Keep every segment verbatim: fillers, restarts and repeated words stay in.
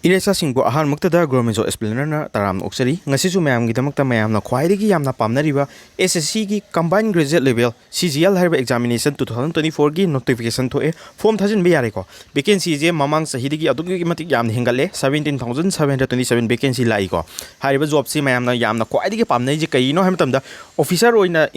ꯏꯔꯦꯆꯥꯁꯤꯡꯕꯨ ꯑꯍꯥꯟꯕꯃꯛꯇꯗ government job ꯑꯦꯁꯄꯤꯔꯦꯟꯅ ꯇꯔꯥꯝꯅ ꯑꯣꯛꯆꯔꯤ꯫ ꯉꯁꯤꯁꯨ ꯃꯌꯥꯝꯒꯤꯗꯃꯛꯇ ꯃꯌꯥꯝꯅ ꯈ꯭ꯋꯥꯏꯗꯒꯤ ꯌꯥꯝꯅ ꯄꯥꯝꯅꯔꯤꯕ S S C ꯒꯤ Combined Graduate Level, C G L ꯍꯥꯏꯔꯤꯕ examination two thousand twenty fourꯒꯤ notification ꯊꯣꯛꯑꯦ꯫ ꯐꯣꯝ ꯊꯥꯖꯤꯟꯕ ꯌꯥꯔꯦꯀꯣ꯫ ꯚꯦꯀꯦꯟꯁꯤꯁꯦ ꯃꯃꯥꯡ ꯆꯍꯤꯗꯒꯤ ꯑꯗꯨꯛꯀꯤ ꯃꯇꯤꯛ ꯌꯥꯝꯅ ꯍꯦꯟꯒꯠꯂꯦ, seventeen thousand seven hundred twenty seven vacancy ꯂꯥꯛꯏꯀꯣ꯫ ꯍꯥꯏꯔꯤꯕ ꯖꯣꯕꯁꯤ ꯃꯌꯥꯝꯅ ꯌꯥꯝꯅ ꯈ꯭ꯋꯥꯏꯗꯒꯤ ꯄꯥꯝꯅꯩꯁꯦ ꯀꯩꯅꯣ ꯍꯥꯏꯕ ꯃꯇꯝꯗ, ꯑꯣꯐꯤꯁꯥꯔ ꯑꯣꯏꯅ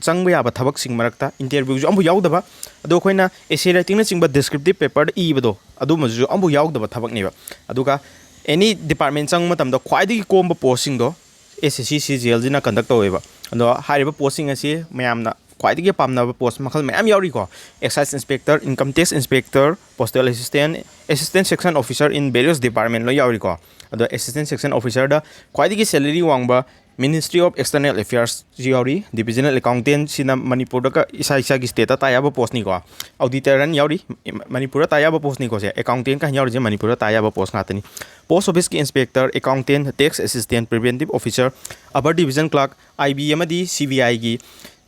ꯆꯪꯕ ꯌꯥꯕ ꯊꯕꯛꯁꯤꯡ ꯃꯔꯛꯇ ꯏꯟꯇꯔꯚ꯭ꯌꯨꯁꯨ ꯑꯃꯐꯥꯎ ꯌꯥꯎꯗꯕ, ꯑꯗꯣ ꯑꯩꯈꯣꯏꯅ essay writingꯅꯆꯤꯡꯕ descriptive paperꯗ ꯏꯕꯗꯣ, ꯑꯗꯨꯝꯕꯁꯨ ꯑꯃꯐꯥꯎ ꯌꯥꯎꯗꯕ ꯊꯕꯛꯅꯦꯕ꯫ ꯑꯗꯨꯒ any department ꯆꯪꯕ ꯃꯇꯝꯗ ꯈ꯭ꯋꯥꯏꯗꯒꯤ ꯀꯣꯝꯕ ꯄꯣꯁꯁꯤꯡꯗꯣ S S C C G Lꯁꯤꯅ conduct ꯇꯧꯋꯦꯕ꯫ ꯑꯗꯣ ꯍꯥꯏꯔꯤꯕ ꯄꯣꯁꯁꯤꯡ ꯑꯁꯤ ꯃꯌꯥꯝꯅ ꯈ꯭ꯋꯥꯏꯗꯒꯤ ꯄꯥꯝꯅꯕ ꯄꯣꯁ ꯃꯈꯜ ꯃꯌꯥꯝ ꯌꯥꯎꯔꯤꯀꯣ꯫ Excise Inspector, Income Tax Inspector, Postal Assistant, Assistant Section Officer in various department ꯂꯣꯏ ꯌꯥꯎꯔꯤꯀꯣ꯫ ꯑꯗꯣ Assistant Section Officerꯗ ꯈ꯭ꯋꯥꯏꯗꯒꯤ salary ꯋꯥꯡꯕ Ministry of External Affairs ꯁꯨ ꯌꯥꯎꯔꯤ꯫ Divisional Accountant ꯁꯤꯅ ꯃꯅꯤꯄꯨꯔꯗꯒ ꯏꯁꯥ ꯏꯁꯥꯒꯤ stateꯇ ꯇꯥ ꯌꯥꯕ ꯄꯣꯁꯅꯤꯀꯣ꯫ Auditor ꯑꯃ ꯌꯥꯎꯔꯤ, ꯃꯅꯤꯄꯨꯔꯗ ꯇꯥ ꯌꯥꯕ ꯄꯣꯁꯅꯤꯀꯣ ꯁꯦ꯫ Accountant ꯀ ꯌꯥꯎꯔꯤꯁꯦ ꯃꯅꯤꯄꯨꯔꯗ ꯇꯥ ꯌꯥꯕ ꯄꯣꯁ ꯉꯥꯛꯇꯅꯤ꯫ Post Officeꯀꯤ Inspector, Accountant, Tax Assistant, Preventive Officer, Upper Division Clerk, I B ꯑꯃꯗꯤ C B Iꯒꯤ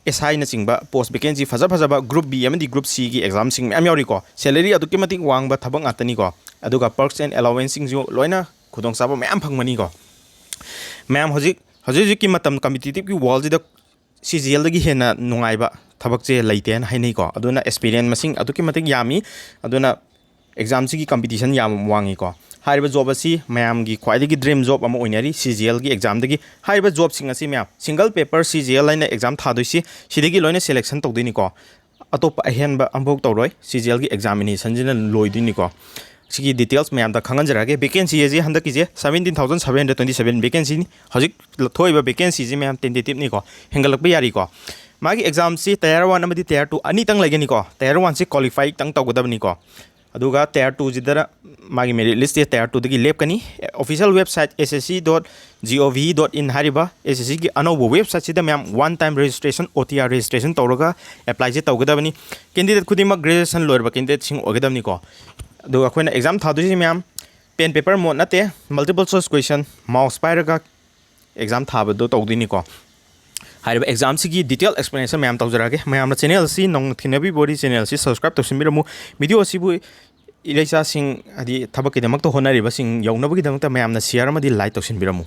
S Iꯅꯆꯤꯡꯕ ꯄꯣꯁ ꯚꯦꯀꯦꯟꯁꯤ ꯐꯖ ꯐꯖꯕ Group B ꯑꯃꯗꯤ Group Cꯒꯤ examꯁꯤꯡ ꯃꯌꯥꯝ ꯌꯥꯎꯔꯤꯀꯣ꯫ Salary ꯑꯗꯨꯛꯀꯤ ꯃꯇꯤꯛ ꯋꯥꯡꯕ ꯊꯕꯛ ꯉꯥꯛꯇꯅꯤꯀꯣ꯫ ꯑꯗꯨꯒ perks and allowanceꯁꯤꯡꯁꯨ ꯂꯣꯏꯅ ꯈꯨꯗꯣꯡꯆꯥꯕ ꯃꯌꯥꯝ ꯐꯪꯕꯅꯤꯀꯣ꯫ ꯃꯌꯥꯝ ꯍꯧꯖꯤꯛ, ꯍꯧꯖꯤꯛ ꯍꯧꯖꯤꯛꯀꯤ ꯃꯇꯝ competitiveꯀꯤ worldꯁꯤꯗ C G Lꯗꯒꯤ ꯍꯦꯟꯅ ꯅꯨꯡꯉꯥꯏꯕ ꯊꯕꯛꯁꯦ ꯂꯩꯇꯦꯅ ꯍꯥꯏꯅꯩꯀꯣ꯫ ꯑꯗꯨꯅ aspirant ꯃꯁꯤꯡ ꯑꯗꯨꯛꯀꯤ ꯃꯇꯤꯛ ꯌꯥꯝꯃꯤ꯫ ꯑꯗꯨꯅ examꯁꯤꯒꯤ competition ꯌꯥꯝ ꯋꯥꯡꯉꯤꯀꯣ꯫ ꯍꯥꯏꯔꯤꯕ ꯖꯣꯕ ꯑꯁꯤ ꯃꯌꯥꯝꯒꯤ ꯈ꯭ꯋꯥꯏꯗꯒꯤ dream job ꯑꯃ ꯑꯣꯏꯅꯔꯤ C G Lꯒꯤ examꯗꯒꯤ꯫ ꯍꯥꯏꯔꯤꯕ ꯖꯣꯕꯁꯤꯡ ꯑꯁꯤ ꯃꯌꯥꯝ single paper C G L ꯍꯥꯏꯅ exam ꯊꯥꯗꯣꯏꯁꯤ, ꯁꯤꯗꯒꯤ ꯂꯣꯏꯅ selection ꯇꯧꯗꯣꯏꯅꯤꯀꯣ꯫ ꯑꯇꯣꯞꯄ ꯑꯍꯦꯟꯕ ꯑꯃꯐꯥꯎ ꯇꯧꯔꯣꯏ, C G Lꯒꯤ examinationꯁꯤꯅ ꯂꯣꯏꯗꯣꯏꯅꯤꯀꯣ꯫ ꯁꯤꯒꯤ details ꯃꯌꯥꯝꯗ ꯈꯪꯍꯟꯖꯔꯛꯑꯒꯦ꯫ Vacancy ꯑꯁꯤ ꯍꯟꯗꯛꯀꯤꯁꯦ seventeen thousand seven hundred twenty seven vacancyꯅꯤ꯫ ꯍꯧꯖꯤꯛ ꯊꯣꯛꯏꯕ vacancyꯁꯤ ꯃꯌꯥꯝ tentativeꯅꯤꯀꯣ, ꯍꯦꯟꯒꯠꯂꯛꯄ ꯌꯥꯔꯤꯀꯣ꯫ ꯃꯥꯒꯤ examꯁꯤ tier one ꯑꯃꯗꯤ tier two ꯑꯅꯤꯇꯪ ꯂꯩꯒꯅꯤꯀꯣ꯫ Tier oneꯁꯤ qualifyꯇꯪ ꯇꯧꯒꯗꯕꯅꯤꯀꯣ꯫ ꯑꯗꯨꯒ tier twoꯁꯤꯗ ꯃꯥꯒꯤ merit listꯁꯦ tier twoꯗꯒꯤ ꯂꯦꯞꯀꯅꯤ꯫ Official website S S C dot G O V dot in ꯍꯥꯏꯔꯤꯕ S S Cꯒꯤ ꯑꯅꯧꯕ websiteꯁꯤꯗ ꯃꯌꯥꯝ one time registration, O T R registration ꯇꯧꯔꯒ applyꯁꯦ ꯇꯧꯒꯗꯕꯅꯤ꯫ Candidate ꯈꯨꯗꯤꯡꯃꯛ graduation ꯂꯣꯏꯔꯕ candidateꯁꯤꯡ ꯑꯣꯏꯒꯗꯕꯅꯤꯀꯣ꯫ ꯑꯗꯨꯒ ꯑꯩꯈꯣꯏꯅ exam ꯊꯥꯗꯣꯏꯁꯤ ꯃꯌꯥꯝ pen paper mode ꯅꯠꯇꯦ, multiple choice question, mouse ꯄꯥꯏꯔꯒ exam ꯊꯥꯕꯗꯣ ꯇꯧꯗꯣꯏꯅꯤꯀꯣ꯫ ꯍꯥꯏꯔꯤꯕ examꯁꯤꯒꯤ detail explanation ꯃꯌꯥꯝ ꯇꯧꯖꯔꯛꯑꯒꯦ꯫ ꯃꯌꯥꯝꯅ channel ꯑꯁꯤ ꯅꯧꯅ ꯊꯦꯡꯅꯕꯤꯕ ꯑꯣꯏꯔꯗꯤ channel ꯑꯁꯤ subscribe ꯇꯧꯁꯤꯟꯕꯤꯔꯝꯃꯨ꯫ Video ꯑꯁꯤꯕꯨ ꯏꯔꯩꯆꯥꯁꯤꯡ, ꯍꯥꯏꯗꯤ ꯊꯕꯛꯀꯤꯗꯃꯛꯇ ꯍꯣꯠꯅꯔꯤꯕꯁꯤꯡ ꯌꯧꯅꯕꯒꯤꯗꯃꯛꯇ ꯃꯌꯥꯝꯅ share ꯑꯃꯗꯤ like ꯇꯧꯁꯤꯟꯕꯤꯔꯝꯃꯨ꯫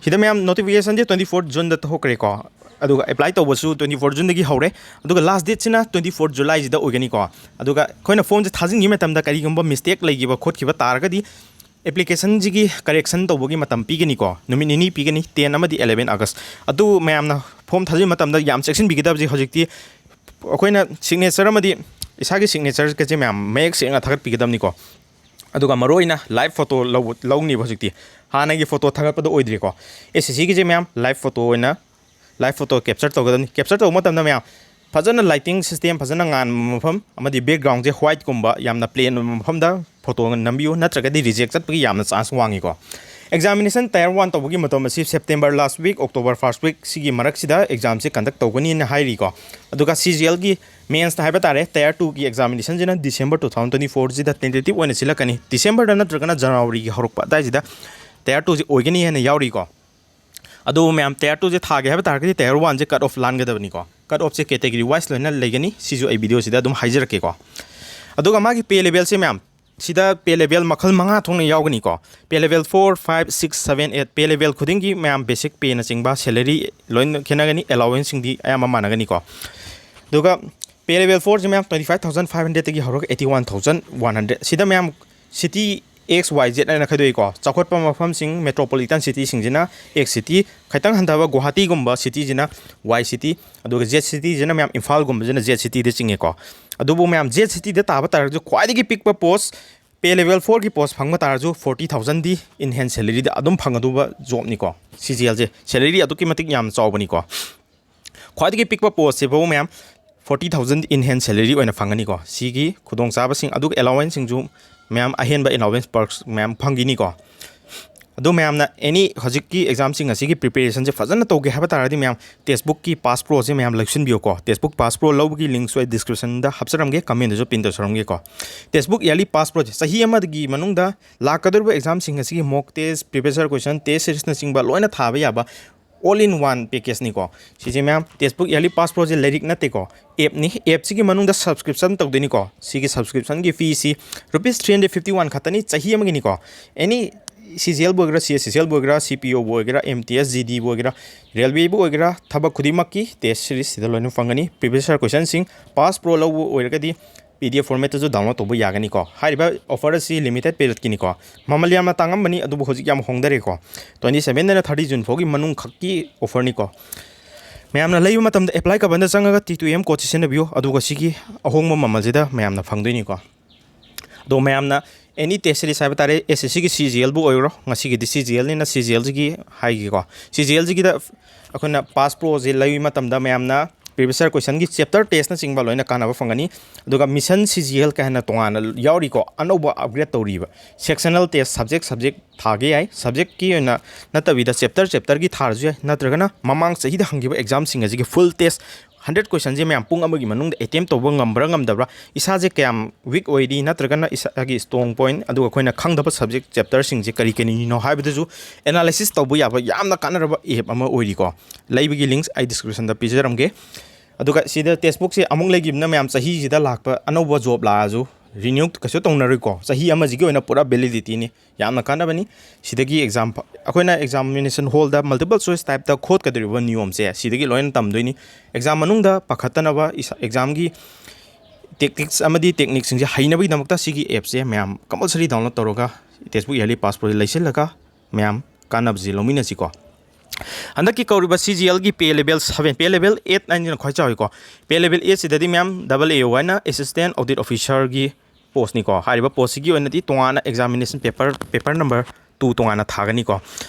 ꯁꯤꯗ ꯃꯌꯥꯝ notificationꯁꯦ twenty four Juneꯗ ꯊꯣꯛꯈ꯭ꯔꯦꯀꯣ, ꯑꯗꯨꯒ apply ꯇꯧꯕꯁꯨ twenty four Juneꯗꯒꯤ ꯍꯧꯔꯦ꯫ ꯑꯗꯨꯒ last dateꯁꯤꯅ twenty four Julyꯁꯤꯗ ꯑꯣꯏꯒꯅꯤꯀꯣ꯫ ꯑꯗꯨꯒ ꯑꯩꯈꯣꯏꯅ formꯁꯦ ꯊꯥꯖꯤꯟꯈꯤꯕ ꯃꯇꯝꯗ ꯀꯔꯤꯒꯨꯝꯕ mistake ꯂꯩꯈꯤꯕ ꯈꯣꯠꯈꯤꯕ ꯇꯥꯔꯒꯗꯤ applicationꯁꯤꯒꯤ correction ꯇꯧꯕꯒꯤ ꯃꯇꯝ ꯄꯤꯒꯅꯤꯀꯣ, ꯅꯨꯃꯤꯠ ꯅꯤꯅꯤ ꯄꯤꯒꯅꯤ, ten ꯑꯃꯗꯤ eleven August꯫ ꯑꯗꯨ ꯃꯌꯥꯝꯅ form ꯊꯥꯖꯤꯟꯕ ꯃꯇꯝꯗ ꯌꯥꯝ ꯆꯦꯛꯁꯤꯟꯕꯤꯒꯗꯕꯁꯦ, ꯍꯧꯖꯤꯛꯇꯤ ꯑꯩꯈꯣꯏꯅ signature ꯑꯃꯗꯤ ꯏꯁꯥꯒꯤ signatureꯒꯁꯦ ꯃꯌꯥꯝ ꯃꯌꯦꯛ ꯁꯦꯡꯅ ꯊꯥꯒꯠꯄꯤꯒꯗꯕꯅꯤꯀꯣ꯫ ꯑꯗꯨꯒ ꯃꯔꯨ ꯑꯣꯏꯅ live photo ꯂꯧꯕ, ꯂꯧꯅꯤꯕ ꯍꯧꯖꯤꯛꯇꯤ꯫ ꯍꯥꯟꯅꯒꯤ photo ꯊꯥꯒꯠꯄꯗꯣ ꯑꯣꯏꯗ꯭ꯔꯦꯀꯣ꯫ SSCꯒꯤꯁꯦ ꯃꯌꯥꯝ live photo ꯑꯣꯏꯅ, live photo capture ꯇꯧꯒꯗꯕꯅꯤ꯫ Capture ꯇꯧꯕ ꯃꯇꯝꯗ ꯃꯌꯥꯝ ꯐꯖꯅ lighting system ꯐꯖꯅ ꯉꯥꯟꯕ ꯃꯐꯝ ꯑꯃꯗꯤ backgroundꯁꯦ whiteꯀꯨꯝꯕ ꯌꯥꯝꯅ plain ꯑꯣꯏꯕ ꯃꯐꯝꯗ photo ꯅꯝꯕꯤꯌꯨ, ꯅꯠꯇ꯭ꯔꯒꯗꯤ reject ꯆꯠꯄꯒꯤ ꯌꯥꯝꯅ chance ꯋꯥꯡꯉꯤꯀꯣ꯫ Examination tier one ꯇꯧꯕꯒꯤ ꯃꯇꯝ ꯑꯁꯤ September last week, October first week ꯁꯤꯒꯤ ꯃꯔꯛꯁꯤꯗ examꯁꯦ conduct ꯇꯧꯒꯅꯤꯅ ꯍꯥꯏꯔꯤꯀꯣ꯫ ꯑꯗꯨꯒ CGLꯒꯤ mains ꯍꯥꯏꯕ ꯇꯥꯔꯦ, tier twoꯒꯤ examinationꯁꯤꯅ December two thousand twenty fourꯁꯤꯗ tentative ꯑꯣꯏꯅ ꯁꯤꯜꯂꯛꯀꯅꯤ꯫ Decemberꯗ ꯅꯠꯇ꯭ꯔꯒꯅ Januaryꯒꯤ ꯍꯧꯔꯛꯄ ꯑꯗꯨꯋꯥꯏꯁꯤꯗ tier twoꯁꯦ ꯑꯣꯏꯒꯅꯤ ꯍꯥꯏꯅ ꯌꯥꯎꯔꯤꯀꯣ꯫ ꯑꯗꯨ ꯃꯌꯥꯝ tier twoꯁꯦ ꯊꯥꯒꯦ ꯍꯥꯏꯕ ꯇꯥꯔꯒꯗꯤ tier oneꯁꯦ cut off ꯂꯥꯟꯒꯗꯕꯅꯤꯀꯣ꯫ Cut offꯁꯦ category wise ꯂꯣꯏꯅ ꯂꯩꯒꯅꯤ, ꯁꯤꯁꯨ ꯑꯩ videoꯁꯤꯗ ꯑꯗꯨꯝ ꯍꯥꯏꯖꯔꯛꯀꯦꯀꯣ꯫ ꯑꯗꯨꯒ ꯃꯥꯒꯤ pay levelꯁꯦ ꯃꯌꯥꯝ, ꯁꯤꯗ pay level ꯃꯈꯜ ꯃꯉꯥ ꯊꯣꯛꯅ ꯌꯥꯎꯒꯅꯤꯀꯣ꯫ Pay level four, five, six, seven, eight, pay level ꯈꯨꯗꯤꯡꯒꯤ ꯃꯌꯥꯝ basic payꯅꯆꯤꯡꯕ salary ꯂꯣꯏꯅ ꯈꯦꯠꯅꯒꯅꯤ, allowanceꯁꯤꯡꯗꯤ ꯑꯌꯥꯝꯕ ꯃꯥꯟꯅꯒꯅꯤꯀꯣ꯫ ꯑꯗꯨꯒ pay level fourꯁꯦ ꯃꯌꯥꯝ twenty five thousand five hundredꯇꯒꯤ ꯍꯧꯔꯒ eighty one thousand one hundred꯫ ꯁꯤꯗ ꯃꯌꯥꯝ city X, Y, Z ꯍꯥꯏꯅ ꯈꯥꯏꯗꯣꯛꯏꯀꯣ꯫ ꯆꯥꯎꯈꯠꯄ ꯃꯐꯝꯁꯤꯡ, metropolitan cityꯁꯤꯡꯁꯤꯅ X city, ꯈꯤꯇꯪ ꯍꯟꯊꯕ ꯒꯨꯋꯥꯍꯥꯇꯤꯒꯨꯝꯕ cityꯁꯤꯅ Y city, ꯑꯗꯨꯒ Z cityꯁꯤꯅ ꯃꯌꯥꯝ ꯏꯝꯐꯥꯜꯒꯨꯝꯕꯁꯤꯅ Z cityꯗ ꯆꯤꯡꯉꯦꯀꯣ꯫ ꯑꯗꯨꯕꯨ ꯃꯌꯥꯝ Z cityꯗ ꯇꯥꯕ ꯇꯥꯔꯒꯁꯨ ꯈ꯭ꯋꯥꯏꯗꯒꯤ ꯄꯤꯛꯄ post pay level fourꯒꯤ post ꯐꯪꯕ ꯇꯥꯔꯁꯨ forty thousandꯗꯤ in hand salaryꯗ ꯑꯗꯨꯝ ꯐꯪꯒꯗꯧꯕ jobꯅꯤꯀꯣ꯫ CGLꯁꯦ salary ꯑꯗꯨꯛꯀꯤ ꯃꯇꯤꯛ ꯌꯥꯝ ꯆꯥꯎꯕꯅꯤꯀꯣ꯫ ꯈ꯭ꯋꯥꯏꯗꯒꯤ ꯄꯤꯛꯄ postꯁꯤꯐꯥꯎ ꯃꯌꯥꯝ forty thousand in hand salary ꯑꯣꯏꯅ ꯐꯪꯒꯅꯤꯀꯣ꯫ ꯁꯤꯒꯤ ꯈꯨꯗꯣꯡꯆꯥꯕꯁꯤꯡ, ꯑꯗꯨꯒ allowanceꯁꯤꯡꯁꯨ ꯃꯌꯥꯝ ꯑꯍꯦꯟꯕ allowance perks ꯃꯌꯥꯝ ꯐꯪꯈꯤꯅꯤꯀꯣ꯫ ꯑꯗꯨ ꯃꯌꯥꯝꯅ any ꯍꯧꯖꯤꯛꯀꯤ examꯁꯤꯡ ꯑꯁꯤꯒꯤ preparationꯁꯦ ꯐꯖꯅ ꯇꯧꯒꯦ ꯍꯥꯏꯕ ꯇꯥꯔꯒꯗꯤ ꯃꯌꯥꯝ textbookꯀꯤ past proꯁꯦ ꯃꯌꯥꯝ ꯂꯧꯁꯤꯟꯕꯤꯌꯨꯀꯣ꯫ Textbook past pro ꯂꯧꯕꯒꯤ linkꯁꯨ ꯑꯩ descriptionꯗ ꯍꯥꯞꯆꯔꯝꯒꯦ, commentꯗꯁꯨ pin ꯇꯧꯖꯔꯝꯒꯦꯀꯣ꯫ Textbook yearly past proꯁꯦ ꯆꯍꯤ ꯑꯃꯒꯤ ꯃꯅꯨꯡꯗ ꯂꯥꯛꯀꯗꯧꯔꯤꯕ examꯁꯤꯡ ꯑꯁꯤꯒꯤ mock test, previous year question, test seriesꯅꯆꯤꯡꯕ ꯂꯣꯏꯅ ꯊꯥꯕ ꯌꯥꯕ all in one package ꯅꯤꯀꯣ꯫ ꯁꯤꯁꯦ ꯃꯌꯥꯝ, Test Book Yearly Pass Pro ꯁꯦ ꯂꯥꯏꯔꯤꯛ ꯅꯠꯇꯦꯀꯣ, app ꯅꯤ꯫ App ꯁꯤꯒꯤ ꯃꯅꯨꯡꯗ subscription ꯇꯧꯗꯣꯏꯅꯤꯀꯣ꯫ ꯁꯤꯒꯤ subscription ꯒꯤ fee ꯁꯤ rupees three hundred fifty one ꯈꯛꯇꯅꯤ, ꯆꯍꯤ ꯑꯃꯒꯤꯅꯤꯀꯣ꯫ Any C G L ꯕꯨ ꯑꯣꯏꯒꯦꯔꯥ, C S C L ꯕꯨ ꯑꯣꯏꯒꯦꯔꯥ, C P O ꯕꯨ ꯑꯣꯏꯒꯦꯔꯥ, M T S, G D ꯕꯨ ꯑꯣꯏꯒꯦꯔꯥ, railway ꯕꯨ ꯑꯣꯏꯒꯦꯔꯥ, ꯊꯕꯛ ꯈꯨꯗꯤꯡꯃꯛꯀꯤ test series ꯁꯤꯗ ꯂꯣꯏꯅ ꯐꯪꯒꯅꯤ꯫ Previous year question ꯁꯤꯡ Pass Pro ꯂꯧꯕ ꯑꯣꯏꯔꯒꯗꯤ P D F format ꯇꯁꯨ download ꯇꯧꯕ ꯌꯥꯒꯅꯤꯀꯣ꯫ ꯍꯥꯏꯔꯤꯕ offer ꯑꯁꯤ limited period ꯀꯤꯅꯤꯀꯣ꯫ ꯃꯃꯜ ꯌꯥꯝꯅ ꯇꯥꯡꯉꯝꯕꯅꯤ, ꯑꯗꯨꯕꯨ ꯍꯧꯖꯤꯛ ꯌꯥꯝ ꯍꯣꯡꯊꯔꯦꯀꯣ꯫ Twenty seven ꯗꯩꯅ thirty June ꯐꯥꯎꯒꯤ ꯃꯅꯨꯡ ꯈꯛꯀꯤ offer ꯅꯤꯀꯣ꯫ ꯃꯌꯥꯝꯅ ꯂꯩꯕ ꯃꯇꯝꯗ apply ꯀꯕꯟꯗ ꯆꯪꯉꯒ T two M code ꯁꯤ ꯁꯤꯖꯤꯟꯅꯕꯤꯌꯨ, ꯑꯗꯨꯒ ꯁꯤꯒꯤ ꯑꯍꯣꯡꯕ ꯃꯃꯜꯁꯤꯗ ꯃꯌꯥꯝꯅ ꯐꯪꯗꯣꯏꯅꯤꯀꯣ꯫ ꯑꯗꯣ ꯃꯌꯥꯝꯅ any test series ꯍꯥꯏꯕ ꯇꯥꯔꯦ, S S C ꯒꯤ C G L ꯕꯨ ꯑꯣꯏꯔꯣ, ꯉꯁꯤꯒꯤꯗꯤ C G L ꯅꯤꯅ C G L ꯁꯤꯒꯤ ꯍꯥꯏꯒꯦꯀꯣ꯫ C G L ꯁꯤꯒꯤꯗ ꯑꯩꯈꯣꯏꯅ Pass Pro ꯁꯦ ꯂꯩꯕ ꯃꯇꯝꯗ ꯃꯌꯥꯝꯅ previous year question ꯒꯤ chapter test ꯅꯆꯤꯡꯕ ꯂꯣꯏꯅ ꯀꯥꯟꯅꯕ ꯐꯪꯒꯅꯤ꯫ ꯑꯗꯨꯒ Mission C G L ꯀꯥꯏꯅ ꯇꯣꯉꯥꯟꯅ ꯌꯥꯎꯔꯤꯀꯣ, ꯑꯅꯧꯕ upgrade ꯇꯧꯔꯤꯕ꯫ Sectional test subject subject ꯊꯥꯒꯦ ꯌꯥꯏ, subject ꯀꯤ ꯑꯣꯏꯅ ꯅꯠꯇꯕꯤꯗ chapter chapter ꯒꯤ ꯊꯥꯔꯁꯨ ꯌꯥꯏ, ꯅꯠꯇ꯭ꯔꯒꯅ ꯃꯃꯥꯡ ꯆꯍꯤꯗ ꯍꯪꯈꯤꯕ exam ꯁꯤꯡ ꯑꯁꯤꯒꯤ full test hundred question ꯁꯦ ꯃꯌꯥꯝ ꯄꯨꯡ ꯑꯃꯒꯤ ꯃꯅꯨꯡꯗ attempt ꯇꯧꯕ ꯉꯝꯕ꯭ꯔꯥ ꯉꯝꯗꯕ꯭ꯔꯥ, ꯏꯁꯥꯁꯦ ꯀꯌꯥꯝ weak ꯑꯣꯏꯔꯤ, ꯅꯠꯇ꯭ꯔꯒꯅ ꯏꯁꯥꯒꯤ strong point, ꯑꯗꯨꯒ ꯑꯩꯈꯣꯏꯅ ꯈꯪꯗꯕ subject chapter ꯁꯤꯡꯁꯦ ꯀꯔꯤ ꯀꯔꯤꯅꯣ ꯍꯥꯏꯕꯗꯨꯁꯨ analysis ꯇꯧꯕ ꯌꯥꯕ ꯌꯥꯝꯅ ꯀꯥꯟꯅꯔꯕ app ꯑꯃ ꯑꯣꯏꯔꯤꯀꯣ꯫ ꯂꯩꯕꯒꯤ links ꯑꯩ description ꯗ ꯄꯤꯖꯔꯝꯒꯦ꯫ ꯑꯗꯨꯒ ꯁꯤꯗ test book ꯁꯦ ꯑꯃꯨꯛ ꯂꯩꯈꯤꯕꯅ ꯃꯌꯥꯝ ꯆꯍꯤꯁꯤꯗ ꯂꯥꯛꯄ ꯑꯅꯧꯕ job ꯂꯥꯛꯑꯁꯨ renew ꯀꯩꯁꯨ ꯇꯧꯅꯔꯣꯏꯀꯣ꯫ ꯆꯍꯤ ꯑꯃꯁꯤꯒꯤ ꯑꯣꯏꯅ ꯄꯨꯔꯥ validity ꯅꯤ꯫ ꯌꯥꯝꯅ ꯀꯥꯟꯅꯕꯅꯤ꯫ ꯁꯤꯗꯒꯤ exam ꯐ-, ꯑꯩꯈꯣꯏꯅ examination hall ꯗ multiple choice type ꯇ ꯈꯣꯠꯀꯗꯧꯔꯤꯕ ꯅꯤꯌꯣꯝꯁꯦ ꯁꯤꯗꯒꯤ ꯂꯣꯏꯅ ꯇꯝꯗꯣꯏꯅꯤ꯫ Exam ꯃꯅꯨꯡꯗ ꯄꯥꯈꯠꯇꯅꯕ ꯏꯁꯥ-, exam ꯒꯤ tactics ꯑꯃꯗꯤ technique ꯁꯤꯡꯁꯦ ꯍꯩꯅꯕꯒꯤꯗꯃꯛꯇ ꯁꯤꯒꯤ app ꯁꯦ ꯃꯌꯥꯝ compulsory download ꯇꯧꯔꯒ test book yearly pass pro ꯁꯦ ꯂꯩꯁꯤꯜꯂꯒ ꯃꯌꯥꯝ ꯀꯥꯟꯅꯕꯁꯦ ꯂꯧꯃꯤꯟꯅꯁꯤꯀꯣ꯫ ꯍꯟꯗꯛꯀꯤ ꯀꯧꯔꯤꯕ C G L ꯒꯤ pay level seven, pay level eight ꯍꯥꯏꯁꯤꯅ ꯈ꯭ꯋꯥꯏ ꯆꯥꯎꯏꯀꯣ꯫ Pay level eight ꯁꯤꯗꯗꯤ ꯃꯌꯥꯝ double A O ꯍꯥꯏꯅ Assistant Audit Officer ꯒꯤ post ꯅꯤꯀꯣ꯫ ꯍꯥꯏꯔꯤꯕ post ꯁꯤꯒꯤ ꯑꯣꯏꯅꯗꯤ ꯇꯣꯉꯥꯟꯅ examination paper, paper number two ꯇꯣꯉꯥꯟꯅ ꯊꯥꯒꯅꯤꯀꯣ꯫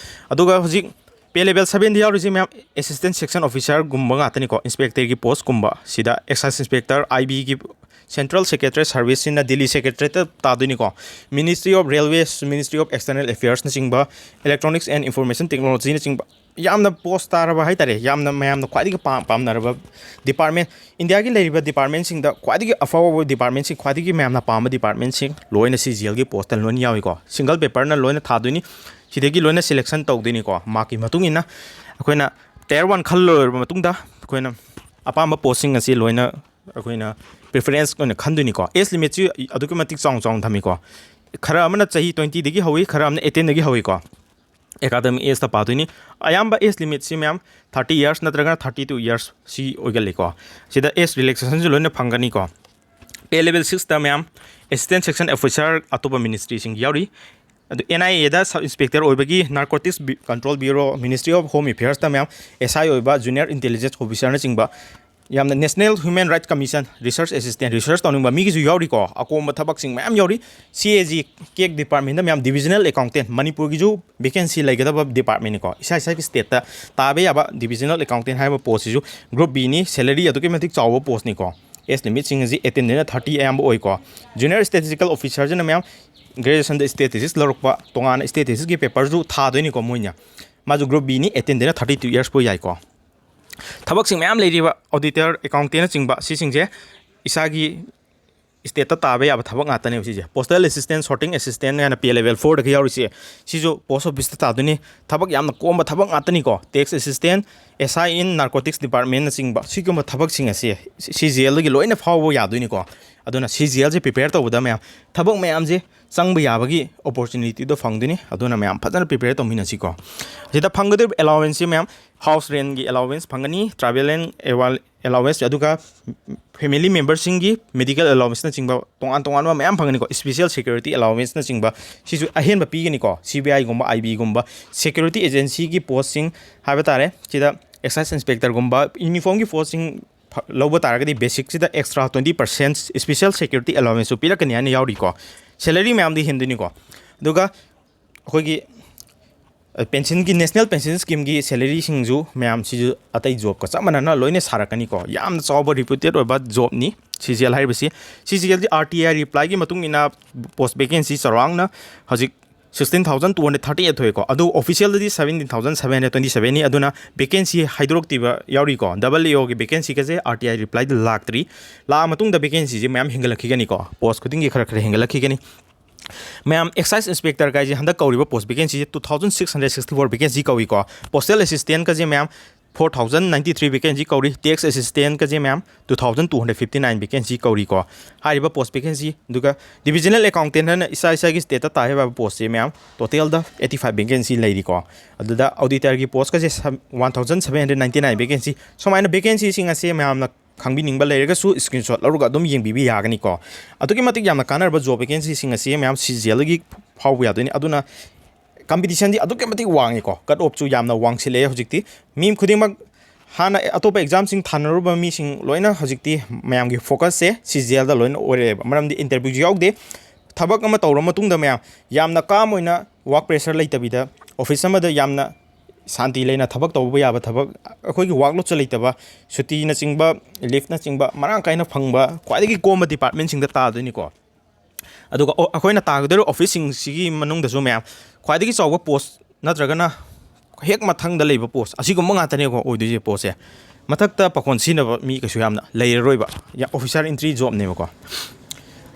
ꯑꯗꯨꯒ ꯍꯧꯖꯤꯛ pay level seven ꯗ ꯌꯥꯎꯔꯤꯁꯤ ꯃꯌꯥꯝ Assistant Section Officer ꯒꯨꯝꯕ ꯉꯥꯛꯇꯅꯤꯀꯣ꯫ Inspector ꯒꯤ post ꯀꯨꯝꯕ ꯁꯤꯗ Excise Inspector, I B ꯒꯤ Central Secretariat Service ꯁꯤꯅ Delhi Secretariat ꯇ ꯇꯥꯗꯣꯏꯅꯤꯀꯣ꯫ Ministry of Railways, Ministry of External Affairs ꯅꯆꯤꯡꯕ, Electronics and Information Technology ꯅꯆꯤꯡꯕ ꯌꯥꯝꯅ post ꯇꯥꯔꯕ ꯍꯥꯏꯇꯥꯔꯦ, ꯌꯥꯝꯅ ꯃꯌꯥꯝꯅ ꯈ꯭ꯋꯥꯏꯗꯒꯤ ꯄꯥꯝ-, ꯄꯥꯝꯅꯔꯕ department, ꯏꯟꯗꯤꯌꯥꯒꯤ ꯂꯩꯔꯤꯕ department ꯁꯤꯡꯗ ꯈ꯭ꯋꯥꯏꯗꯒꯤ ꯑꯐꯥꯎꯕ department ꯁꯤꯡ, ꯈ꯭ꯋꯥꯏꯗꯒꯤ ꯃꯌꯥꯝꯅ ꯄꯥꯝꯕ department ꯁꯤꯡ ꯂꯣꯏꯅ C G L ꯒꯤ post ꯇ ꯂꯣꯏꯅ ꯌꯥꯎꯏꯀꯣ꯫ Single paper ꯅ ꯂꯣꯏꯅ ꯊꯥꯗꯣꯏꯅꯤ꯫ ꯁꯤꯗꯒꯤ ꯂꯣꯏꯅ selection ꯇꯧꯗꯣꯏꯅꯤꯀꯣ, mark ꯀꯤ ꯃꯇꯨꯡ ꯏꯟꯅ꯫ ꯑꯩꯈꯣꯏꯅ tier one ꯈꯜꯂ ꯂꯣꯏꯔꯕ ꯃꯇꯨꯡꯗ ꯑꯩꯈꯣꯏꯅ ꯑꯄꯥꯝꯕ postꯁꯤꯡ ꯑꯁꯤ ꯂꯣꯏꯅ ꯑꯩꯈꯣꯏꯅ preference ꯑꯣꯏꯅ ꯈꯟꯗꯣꯏꯅꯤꯀꯣ꯫ Age limitꯁꯤ ꯑꯗꯨꯛꯀꯤ ꯃꯇꯤꯛ ꯆꯥꯎꯅ ꯆꯥꯎꯅ ꯊꯝꯃꯤꯀꯣ꯫ ꯈꯔ ꯑꯃꯅ ꯆꯍꯤ twentyꯗꯒꯤ ꯍꯧꯏ, ꯈꯔ ꯑꯃꯅ eighteenꯗꯒꯤ ꯍꯧꯏꯀꯣ꯫ Academic ageꯇ ꯄꯥꯗꯣꯏꯅꯤ꯫ ꯑꯌꯥꯝꯕ age limitꯁꯤ ꯃꯌꯥꯝ thirty years ꯅꯠꯇ꯭ꯔꯒꯅ thirty two years ꯁꯤ ꯑꯣꯏꯒꯜꯂꯤꯀꯣ꯫ ꯁꯤꯗ age relaxationꯁꯨ ꯂꯣꯏꯅ ꯐꯪꯒꯅꯤꯀꯣ꯫ Pay level sixꯇ ꯃꯌꯥꯝ assistant section officer ꯑꯇꯣꯞꯄ ministryꯁꯤꯡ ꯌꯥꯎꯔꯤ꯫ ꯑꯗꯨ NIAꯗ sub inspector ꯑꯣꯏꯕꯒꯤ Narcotics Control Bureau, Ministry of Home Affairsꯇ ꯃꯌꯥꯝ SI ꯑꯣꯏꯕ, junior intelligence officerꯅꯆꯤꯡꯕ, ꯌꯥꯝꯅ National Human Rights Commission research assistant, research ꯇꯧꯅꯤꯡꯕ ꯃꯤꯒꯤꯁꯨ ꯌꯥꯎꯔꯤꯀꯣ꯫ ꯑꯀꯣꯝꯕ ꯊꯕꯛꯁꯤꯡ ꯃꯌꯥꯝ ꯌꯥꯎꯔꯤ꯫ CAG, CAG departmentꯇ ꯃꯌꯥꯝ divisional accountant, ꯃꯅꯤꯄꯨꯔꯒꯤꯁꯨ vacancy ꯂꯩꯒꯗꯕ departmentꯅꯤꯀꯣ꯫ ꯏꯁꯥ ꯏꯁꯥꯒꯤ stateꯇ ꯇꯥꯕ ꯌꯥꯕ divisional accountant ꯍꯥꯏꯕ postꯁꯤꯁꯨ group Bꯅꯤ, salary ꯑꯗꯨꯛꯀꯤ ꯃꯇꯤꯛ ꯆꯥꯎꯕ postꯅꯤꯀꯣ꯫ Age limitꯁꯤꯡ ꯑꯁꯤ eighteenꯗꯩꯅ thirty ꯑꯌꯥꯝꯕ ꯑꯣꯏꯀꯣ꯫ Junior statistical officerꯁꯤꯅ ꯃꯌꯥꯝ graduationꯗ statistics ꯂꯧꯔꯛꯄ, ꯇꯣꯉꯥꯟꯅ statisticsꯀꯤ paperꯁꯨ ꯊꯥꯗꯣꯏꯅꯤꯀꯣ ꯃꯣꯏꯅ꯫ ꯃꯥꯁꯨ group Bꯅꯤ, eighteenꯗꯩꯅ thirty two years ꯐꯥꯎ ꯌꯥꯏꯀꯣ꯫ ꯊꯕꯛꯁꯤꯡ ꯃꯌꯥꯝ ꯂꯩꯔꯤꯕ auditor, accountantꯅꯆꯤꯡꯕ ꯁꯤꯁꯤꯡꯁꯦ ꯏꯁꯥꯒꯤ stateꯇ ꯇꯥꯕ ꯌꯥꯕ ꯊꯕꯛ ꯉꯥꯛꯇꯅꯦꯕ ꯁꯤꯁꯦ꯫ Postal assistant, sorting assistant ꯍꯥꯏꯅ pay level fourꯗꯒ ꯌꯥꯎꯔꯤꯁꯦ, ꯁꯤꯁꯨ post officeꯇ ꯇꯥꯗꯣꯏꯅꯤ꯫ ꯊꯕꯛ ꯌꯥꯝꯅ ꯀꯣꯝꯕ ꯊꯕꯛ ꯉꯥꯛꯇꯅꯤꯀꯣ꯫ Tax assistant, SI in Narcotics Departmentꯅꯆꯤꯡꯕ ꯁꯤꯒꯨꯝꯕ ꯊꯕꯛꯁꯤꯡ ꯑꯁꯤ CGLꯗꯒꯤ ꯂꯣꯏꯅ ꯐꯥꯎꯕ ꯌꯥꯗꯣꯏꯅꯤꯀꯣ꯫ ꯑꯗꯨꯅ CGLꯁꯦ prepare ꯇꯧꯕꯗ ꯃꯌꯥꯝ ꯊꯕꯛ ꯃꯌꯥꯝꯁꯦ ꯆꯪꯕ ꯌꯥꯕꯒꯤ opportunityꯗꯣ ꯐꯪꯗꯣꯏꯅꯤ꯫ ꯑꯗꯨꯅ ꯃꯌꯥꯝ ꯐꯖꯅ prepare ꯇꯧꯃꯤꯟꯅꯁꯤꯀꯣ꯫ ꯁꯤꯗ ꯐꯪꯒꯗꯧꯔꯤꯕ allowanceꯁꯤ ꯃꯌꯥꯝ house rentꯀꯤ allowance ꯐꯪꯒꯅꯤ, travel and allowance, ꯑꯗꯨꯒ family memberꯁꯤꯡꯒꯤ medical allowanceꯅꯆꯤꯡꯕ ꯇꯣꯉꯥꯟ ꯇꯣꯉꯥꯟꯕ ꯃꯌꯥꯝ ꯐꯪꯒꯅꯤꯀꯣ꯫ Special security allowanceꯅꯆꯤꯡꯕ ꯁꯤꯁꯨ ꯑꯍꯦꯟꯕ ꯄꯤꯒꯅꯤꯀꯣ꯫ CBIꯒꯨꯝꯕ, IBꯒꯨꯝꯕ security agencyꯒꯤ postꯁꯤꯡ ꯍꯥꯏꯕ ꯇꯥꯔꯦ, ꯁꯤꯗ excise inspectorꯒꯨꯝꯕ uniformꯒꯤ postꯁꯤꯡ ꯐ-, ꯂꯧꯕ ꯇꯥꯔꯒꯗꯤ basicꯁꯤꯗ extra twenty percent special security allowanceꯁꯨ ꯄꯤꯔꯛꯀꯅꯤ ꯍꯥꯏꯅ ꯌꯥꯎꯔꯤꯀꯣ꯫ Salary ꯃꯌꯥꯝꯗꯤ ꯍꯦꯟꯗꯣꯏꯅꯤꯀꯣ꯫ ꯑꯗꯨꯒ ꯑꯩꯈꯣꯏꯒꯤ pensionꯒꯤ, National Pension Schemeꯒꯤ salaryꯁꯤꯡꯁꯨ ꯃꯌꯥꯝꯁꯤꯁꯨ ꯑꯇꯩ jobꯀ ꯆꯞ ꯃꯥꯟꯅꯅ ꯂꯣꯏꯅ ꯁꯥꯔꯛꯀꯅꯤꯀꯣ꯫ ꯌꯥꯝꯅ ꯆꯥꯎꯕ reputed ꯑꯣꯏꯕ jobꯅꯤ CGL ꯍꯥꯏꯔꯤꯕꯁꯤ꯫ CGLꯒꯤ RTI replyꯒꯤ ꯃꯇꯨꯡ ꯏꯟꯅ post vacancy ꯆꯥꯎꯔꯥꯛꯅ ꯍꯧꯖꯤꯛ sixteen thousand two hundred thirty eight ꯊꯣꯛꯑꯦꯀꯣ꯫ ꯑꯗꯨ officialꯗꯗꯤ seventeen thousand seven hundred twenty sevenꯅꯤ꯫ ꯑꯗꯨꯅ vacancy ꯍꯥꯏꯗꯣꯔꯛꯇ꯭ꯔꯤꯕ ꯌꯥꯎꯔꯤꯀꯣ꯫ Double AOꯒꯤ vacancyꯒꯁꯦ RTI replyꯗ ꯂꯥꯛꯇ꯭ꯔꯤ꯫ ꯂꯥꯛꯑ ꯃꯇꯨꯡꯗ vacancyꯁꯦ ꯃꯌꯥꯝ ꯍꯦꯟꯒꯠꯂꯛꯈꯤꯒꯅꯤꯀꯣ꯫ Post ꯈꯨꯗꯤꯡꯒꯤ ꯈꯔ ꯈꯔ ꯍꯦꯟꯒꯠꯂꯛꯈꯤꯒꯅꯤ꯫ ꯃꯌꯥꯝ, excise inspector ꯀꯥꯏꯁꯦ ꯍꯟꯗꯛ ꯀꯧꯔꯤꯕ post vacancyꯁꯦ two thousand six hundred sixty four vacancy ꯀꯧꯏꯀꯣ꯫ Postal assistantꯀꯁꯦ ꯃꯌꯥꯝ, four thousand ninety three vacancy ꯀꯧꯔꯤ꯫ Tax assistantꯀꯁꯦ ꯃꯌꯥꯝ, two thousand two hundred fifty nine vacancy ꯀꯧꯔꯤꯀꯣ꯫ ꯍꯥꯏꯔꯤꯕ post vacancy, ꯑꯗꯨꯒ divisional accountant ꯍꯥꯏꯅ ꯏꯁꯥ ꯏꯁꯥꯒꯤ stateꯇ ꯇꯥꯏ ꯍꯥꯏꯕ postꯁꯦ ꯃꯌꯥꯝ, totalꯗ eighty five vacancy ꯂꯩꯔꯤꯀꯣ꯫ ꯑꯗꯨꯗ auditorꯒꯤ postꯀꯁꯦ one thousand seven hundred ninety nine vacancy꯫ ꯁꯨꯃꯥꯏꯅ vacancyꯁꯤꯡ ꯑꯁꯦ ꯃꯌꯥꯝꯅ ꯈꯪꯕꯤꯅꯤꯡꯕ ꯂꯩꯔꯒꯁꯨ screenshot ꯂꯧꯔꯒ ꯑꯗꯨꯝ ꯌꯦꯡꯕꯤꯕ ꯌꯥꯒꯅꯤꯀꯣ꯫ ꯑꯗꯨꯛꯀꯤ ꯃꯇꯤꯛ ꯌꯥꯝꯅ ꯀꯥꯟꯅꯔꯕ job vacancyꯁꯤꯡ ꯑꯁꯤ ꯃꯌꯥꯝ CGLꯒꯤ ꯐꯥꯎꯕ ꯌꯥꯗꯣꯏꯅꯤ꯫ ꯑꯗꯨꯅ competitionꯗꯤ ꯑꯗꯨꯛꯀꯤ ꯃꯇꯤꯛ ꯋꯥꯡꯉꯤꯀꯣ, cut offꯁꯨ ꯌꯥꯝꯅ ꯋꯥꯡꯁꯤꯜꯂꯛꯑꯦ ꯍꯧꯖꯤꯛꯇꯤ꯫ ꯃꯤ ꯈꯨꯗꯤꯡꯃꯛ, ꯍꯥꯟꯅ ꯑꯇꯣꯞꯄ examꯁꯤꯡ ꯊꯥꯅꯔꯨꯕ ꯃꯤꯁꯤꯡ ꯂꯣꯏꯅ ꯍꯧꯖꯤꯛꯇꯤ ꯃꯌꯥꯝꯒꯤ focusꯁꯦ CGLꯗ ꯂꯣꯏꯅ ꯑꯣꯏꯔꯛꯑꯦꯕ꯫ ꯃꯔꯝꯗꯤ interviewꯁꯨ ꯌꯥꯎꯗꯦ꯫ ꯊꯕꯛ ꯑꯃ ꯇꯧꯔ ꯃꯇꯨꯡꯗ ꯃꯌꯥꯝ ꯌꯥꯝꯅ calm ꯑꯣꯏꯅ, work pressure ꯂꯩꯇꯕꯤꯗ, office ꯑꯃꯗ ꯌꯥꯝꯅ ꯁꯥꯟꯇꯤ ꯂꯩꯅ ꯊꯕꯛ ꯇꯧꯕ ꯌꯥꯕ ꯊꯕꯛ, ꯑꯩꯈꯣꯏꯒꯤ workloadꯁꯨ ꯂꯩꯇꯕ, ꯁꯨꯇꯤꯅꯆꯤꯡꯕ, leaveꯅꯆꯤꯡꯕ ꯃꯔꯥꯡ ꯀꯥꯏꯅ ꯐꯪꯕ ꯈ꯭ꯋꯥꯏꯗꯒꯤ ꯀꯣꯝꯕ departmentꯁꯤꯡꯗ ꯇꯥꯗꯣꯏꯅꯤꯀꯣ꯫ ꯑꯗꯨꯒ ꯑꯣ-, ꯑꯩꯈꯣꯏꯅ ꯇꯥꯒꯗꯧꯔꯤꯕ officeꯁꯤꯡꯁꯤꯒꯤ ꯃꯅꯨꯡꯗꯁꯨ ꯃꯌꯥꯝ, ꯈ꯭ꯋꯥꯏꯗꯒꯤ ꯆꯥꯎꯕ post ꯅꯠꯇ꯭ꯔꯒꯅ ꯍꯦꯛ ꯃꯊꯪꯗ ꯂꯩꯕ post ꯑꯁꯤꯒꯨꯝꯕ ꯉꯥꯛꯇꯅꯦꯀꯣ ꯑꯣꯏꯗꯣꯏꯁꯦ꯫ Postꯁꯦ ꯃꯊꯛꯇ ꯄꯥꯈꯣꯟ ꯁꯤꯖꯤꯟꯅꯕ ꯃꯤ ꯀꯩꯁꯨ ꯌꯥꯝꯅ ꯂꯩꯔꯔꯣꯏꯕ, officer entry jobꯅꯦꯕꯀꯣ꯫